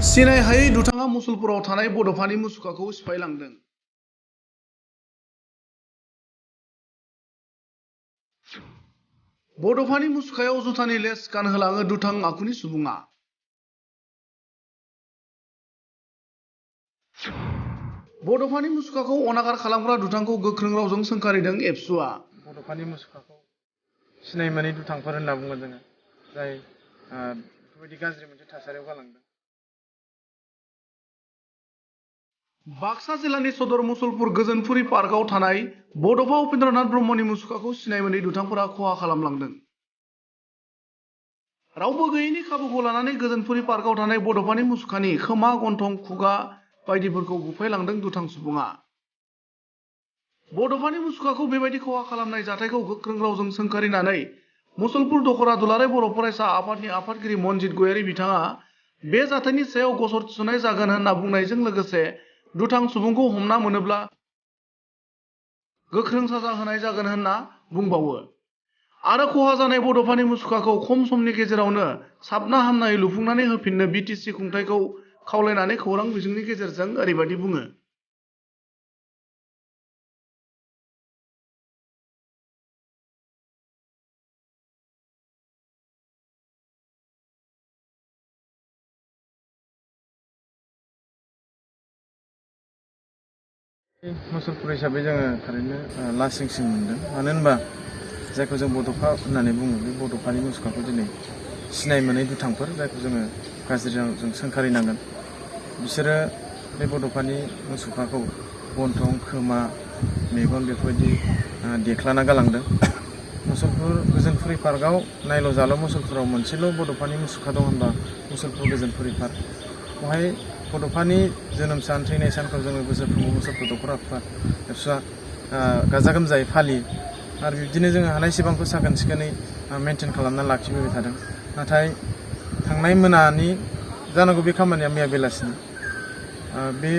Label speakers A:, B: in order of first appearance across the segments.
A: सिनाय हायै दुथाङा मुसलपुराव थानाय बड'फानि मुसुखाखौ सिफायलांदों। बड'फानि मुसुखायाव जुथानि लेस गानहोलाङो दुथां आखुनि सुबुङा। बड'फानि मुसुखाखौ अनागार खालामग्रा दुथांखौ गोख्रों रावजों सोंखारिदों एबसुआ।
B: बड'फानि मुसुखाखौ सिनाय मोनै दुथांफोर होनना बुङो जोङो, जाय बेफोरबायदि गाज्रि मोनसे थासारियाव गालांदों।
A: बाक्सा जिल्लानि सदर मुसलपुर गोजोनपुरी पार्कआव थानाय बड'फा उपेन्द्रनाथ ब्रह्मनि मुसुखाखौ सिनाय मोनै दुथांफोरा खहा खालामलांदों। रावबो गैयैनि खाबुखौ लानानै गोजोनपुरी पार्कआव थानाय बड'फानि मुसुखानि खोमा, गन्थं, खुगा बायदिफोरखौ बुफायलांदों दुथां सुबुङा। बड'फानि मुसुखाखौ बेबायदि खहा खालामनाय जाथायखौ गोख्रों रावजों सोंखारिनानै मुसलपुर दख'रा दुलाराय बर' फरायसा आफादनि आफादगिरि मनजित गयारी बिथाङा बे जाथायनि सायाव गसर थिसननाय जागोन होनना बुंनायजों लोगोसे दुथां सुबुंखौ हमना मोनोब्ला गोख्रों साजा होनाय जागोन होनना बुंबावो आरो खहा जानाय बड'फानि मुसुखाखौ खम समनि गेजेरावनो साबना हामनायै लुफुंनानै होफिननो बिटिसि खुंथायखौ खावलायनानै खौरां बिजोंनि गेजेरजों ओरैबायदि बुङो।
B: मुसलपुर हिसाबै जोङो थारैनो लासिंसिं मोनदों। मानो होनबा जायखौ जों बड'फा होननानै बुङो, बे बड'फानि मुसुखाखौ दिनै सिनाय मोनै दुथांफोर, जायखौ जोङो गाज्रि रावजों सोंखारिनांगोन, बिसोरो बे बड'फानि मुसुखाखौ गन्थं, खोमा, मेगन बेफोरबायदि देख्लाना गालांदों। मुसलपुर गोजोनपुरी पार्कआव नायल' जाल' मुसलपुराव मोनसेल' बड'फानि मुसुखा दं होनबा मुसलपुर गोजोनपुरी पार्क। बेवहाय बड'फानि जोनोम सान, थैनाय सानखौ जोङो बोसोरफ्रोमबो मुसलपुर दख'रा आफाद एबसुआ गाजा गोमजायै फालियो आरो बिब्दिनो जोङो हानायसेबांखौ साखोन सिखोनै मेनटेन खालामना लाखिबोबाय थादों। नाथाय थांनाय मोनानि जानांगौ बे खामानिया मैया बेलासिनि बे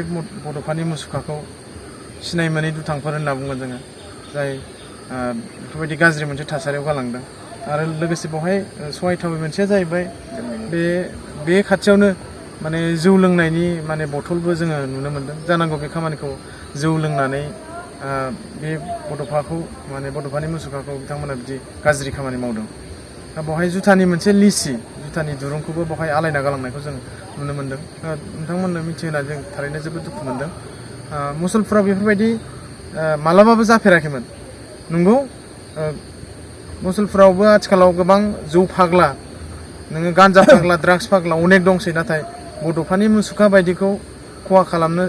B: बड'फानि मुसुखाखौ सिनाय मोनै दुथांफोर होनना बुङो जोङो, जाय बेफोरबायदि गाज्रि मोनसे थासारियाव गालांदों। आरो लोगोसे बेवहाय सहायथावै मोनसेया जाहैबाय बे खाथियावनो माने जौ लोंनायनि माने बथलबो जोङो नुनो मोन्दों। जानांगौ बे खामानिखौ जौ लोंनानै बे बड'फाखौ माने बड'फानि मुसुखाखौ बिथांमोना बिदि गाज्रि खामानि मावदों। दा बेवहाय जुथानि मोनसे लिसि, जुथानि दुरुंखौबो बेवहाय आलायना गालांनायखौ जों नुनो मोन्दों। नोंथांमोननो मिथिहोना जों थारैनो जोबोद दुखु मोन्दों। मुसलपुराव बेफोरबायदि मालाबाबो जाफेराखैमोन। नंगौ, मुसलपुरावबो आथिखालाव गोबां जौ फाग्ला, नोङो गान्जा फाग्ला, ड्राग्स फाग्ला अनेक दंसै। नाथाय बड'फानि मुसुखा बायदिखौ खहा खालामनो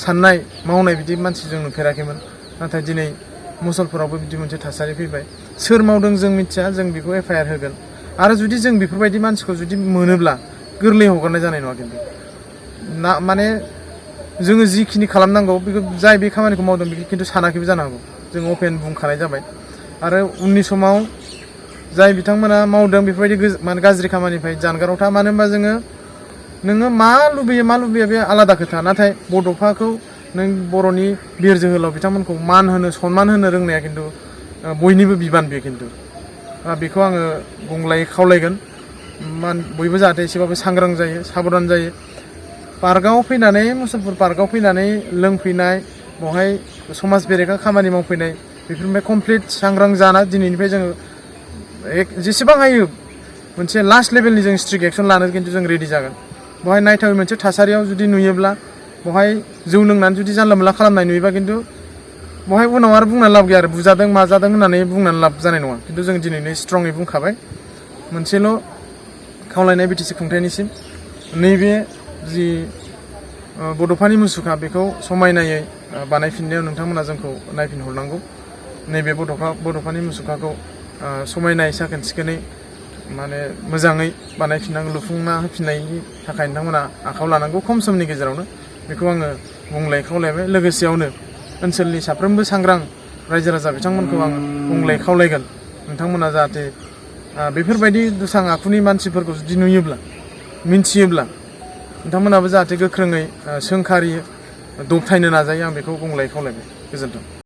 B: साननाय मावनाय बिदि मानसि जों नुफेराखैमोन। नाथाय दिनै मुसलपुरावबो बिदि मोनसे थासारि फैबाय। सोर मावदों जों मिथिया, जों बेखौ FIR होगोन। आरो जुदि जों बेफोरबायदि मानसिखौ जुदि मोनोब्ला गोरलै हगारनाय जानाय नङा। खिन्थु माने जोङो जिखिनि खालामनांगौ बेखौ जाय बे खामानिखौ मावदों बेखौ खिन्थु सानाखैबो जानो हागौ। जों अपेन बुंखानाय जाबाय। आरो उननि समाव जाय बिथांमोना मावदों बेफोरबायदि माने गाज्रि खामानिनिफ्राय जानगाराव था। मानो होनबा नोङो मा लुबैयो बे आलादा खोथा। नाथाय बड'फाखौ नों बर'नि बिर जोहोलाव बिथांमोनखौ मान होनो, सनमान होनो रोंनाया खिन्थु बयनिबो बिबान। बेयो खिन्थु बेखौ आङो बुंलाय खावलायगोन। बयबो जाहाथे एसेबाबो सांग्रां जायो, साबधान जायो। पार्कआव फैनानै, मुसलपुर पार्कआव फैनानै लोंफैनाय, बेवहाय समाज बेरेखा खामानि मावफैनाय, बेफोरनिफ्राय कमप्लिट सांग्रां जाना दिनैनिफ्राय जोङो जेसेबां हायो मोनसे लास्ट लेभेलनि जों स्ट्रिक्ट एक्सन लानो खिन्थु जों रेडि जागोन। बेवहाय नायथावै मोनसे थासारियाव जुदि नुयोब्ला, बेवहाय जौ लोंनानै जुदि जानला मोनला खालामनाय नुयोबा खिन्थु बेवहाय उनाव आरो बुंनानै लाब गैया। आरो बुजादों माजादों होननानै बुंनानै लाब जानाय नङा। खिन्थु जों दिनैनो स्ट्रङै बुंखाबाय। मोनसेल' खावलायनाय बिटिसि खुंथायनिसिम, नैबे जि बड'फानि मुसुखा बेखौ समायनायै बानायफिननायाव नोंथांमोना जोंखौ नायफिनहरनांगौ। नैबे बड'फानि मुसुखाखौ समायनायै साखोन सिखोनै माने मोजाङै बानायफिननांगौ, लुफुंना होफिननायनि थाखाय नोंथांमोना आखायाव लानांगौ खम समनि गेजेरावनो। बेखौ आङो बुंलाय खावलायबाय। लोगोसेयावनो ओनसोलनि साफ्रोमबो सांग्रां रायजो राजा बिथांमोनखौ आं बुंलाय खावलायगोन। नोंथांमोना जाहाथे बेफोरबायदि दुथां आखुनि मानसिफोरखौ जुदि नुयोब्ला, मिन्थियोब्ला, नोंथांमोनाबो जाहाथे गोख्रोङै सोंखारियो, दबथायनो नाजायो। आं बेखौ बुंलाय खावलायबाय। गोजोन्थों।